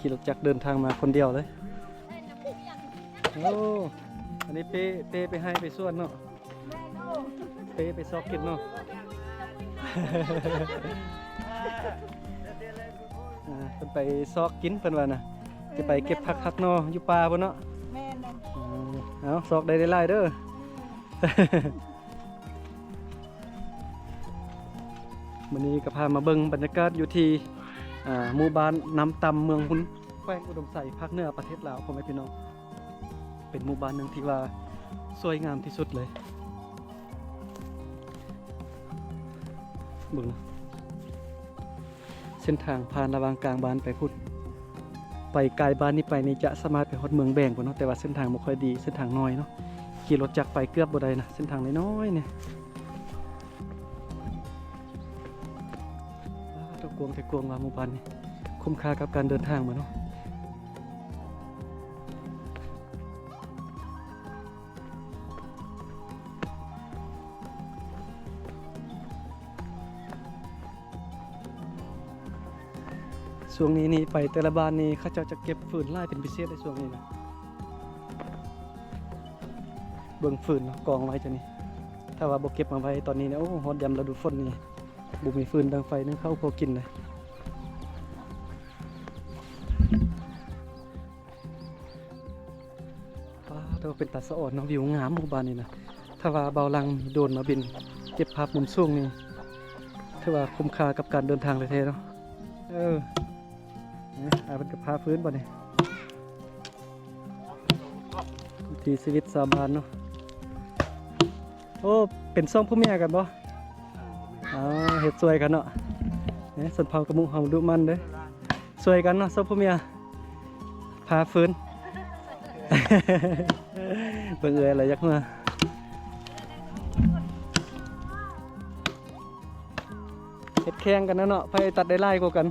ຂີ່ລົດຈັກເດີນທາງມາຄົນດຽວເລີຍ. ໂອ້ ອັນນີ້ເປ້ ເປ້ໄປໄຮ່ໄປສວນເນາະ. ເປ້ໄປຊອກກິນເນາະ. ອ່າ ເພິ່ນໄປຊອກກິນເພິ່ນວ່ານະ. ຈະໄປເກັບຜັກຫັກໜໍ່ຢູ່ປ່າພຸ້ນເນາະ. ແມ່ນ. ອືມ ເອົາ ຊອກໄດ້ຫຼາຍໆເດີ. ມື້ນີ້ກໍພາມາເບິ່ງບັນຍາກາດຢູ່ທີ່ ອ່າ ໝູ່ບ້ານນ້ຳຕ່ຳ ເມືອງຮຸນ ແຂວງອຸດົມໄຊ ພາກເໜືອປະເທດລາວ ພໍ່ແມ່ພີ່ນ້ອງ. ເປັນໝູ່ບ້ານໜຶ່ງທີ່ວ່າສວຍງາມທີ່ສຸດເລີຍ. ເບິ່ງ ເສັ້ນທາງຜ່ານລະຫວ່າງກາງບ້ານໄປພຸ້ນ ໄປກາຍບ້ານນີ້ໄປນີ້ຈະສາມາດໄປຮອດເມືອງແບງພຸ້ນເນາະ, ແຕ່ວ່າເສັ້ນທາງບໍ່ຄ່ອຍດີ ເສັ້ນທາງນ້ອຍເນາະ, ຂີ່ລົດຈັກໄປເກືອບບໍ່ໄດ້ນະ ເສັ້ນທາງນ້ອຍໆນີ້. ວ້າວ ກວ້າງແທ້ກວ້າງວ່າໝູ່ບ້ານນີ້ ຄຸ້ມຄ່າກັບການເດີນທາງມາເນາະ. ຊ່ວງນີ້ນີ້ໄປແຕ່ລະບ້ານນີ້ ເຂົາເຈົ້າຈະເກັບຟືນຫຼາຍເປັນພິເສດໃນຊ່ວງນີ້ນະ. ເບິ່ງຟືນເນາະ ກອງໄວ້ຈັ່ງນີ້, ຖ້າວ່າບໍ່ເກັບມາໄວ້ຕອນນີ້ນີ້ ໂອ້ ຮອດຍາມລະດູຝົນນີ້ ບໍ່ມີຟືນດັງໄຟ ໜຶ້ງເຂົ້າພໍກິນເລີຍ. ວ້າວ ໂຕ ເປັນຕາສະອອນເນາະ, ວິວງາມໝູ່ບ້ານນີ້ນະ. ຖ້າວ່າບ່າວຫຼັງມີໂດຣນມາບິນເກັບພາບມຸມສູງນີ້ ຖືວ່າຄຸ້ມຄ່າກັບການເດີນທາງແທ້ໆເນາະ. ເອີ ອາ ເພິ່ນກໍພາຟືນບັດນີ້ ວິຖີຊີວິດຊາວບ້ານເນາະ. ໂອ້ ເປັນສອງຜົວເມຍກັນບໍ່? ອໍ ເຮັດຊ່ວຍກັນເນາະ. ເອີ ຊົນເຜົ່າກະມຸເຮົາດຸໝັ່ນເດ້ ຊ່ວຍກັນເນາະ ສອງຜົວເມຍ ພາຟືນ. ເບິ່ງເອື້ອຍລະຢາກເມືອ ເຮັດແຂ່ງກັນນະເນາະ ໃຜຕັດໄດ້ຫຼາຍກວ່າກັນ.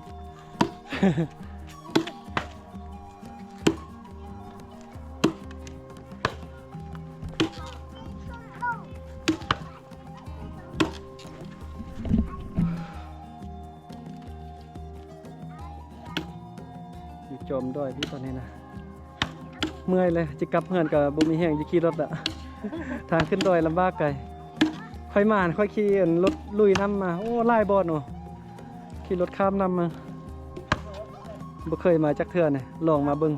ຢູ່ຈອມດອຍນີ້ຕອນນີ້ນະ ເມື່ອຍເລີຍ ຈະກັບເຮືອນກໍບໍ່ມີແຮງຈະຂີ່ລົດລະ ທາງຂຶ້ນດອຍລຳບາກໄກ. ຂ້ອຍມາ ຂ້ອຍຂີ່ອັນລົດລຸຍນ້ຳມາ ໂອ້ ຫຼາຍບ່ອນ ໂອ້ ຂີ່ລົດຂ້າມນ້ຳມາ ບໍ່ເຄີຍມາຈັກເທື່ອນີ້ ລອງມາເບິ່ງ.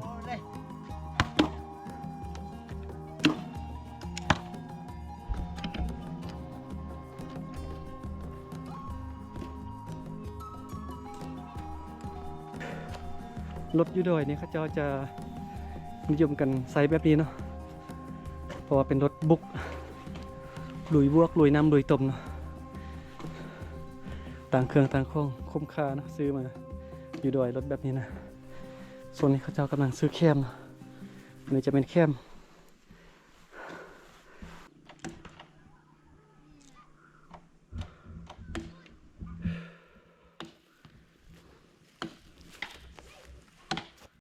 ລົດຢູ່ດອຍນີ້ເຂົາເຈົ້າຈະນິຍົມກັນໃຊ້ແບບນີ້ເນາະ ເພາະວ່າເປັນລົດບຸກ ລຸຍບວກ ລຸຍນ້ຳ ລຸຍຕົມເນາະ. ຕ່າງເຄື່ອງຕ່າງຂອງ ຄຸ້ມຄ່າເນາະ ຊື້ມາຢູ່ດອຍລົດແບບນີ້ນະ. ໂຊນນີ້ເຂົາເຈົ້າກຳລັງຊື້ແຄມເນາະ ອັນນີ້ຈະເປັນແຄມ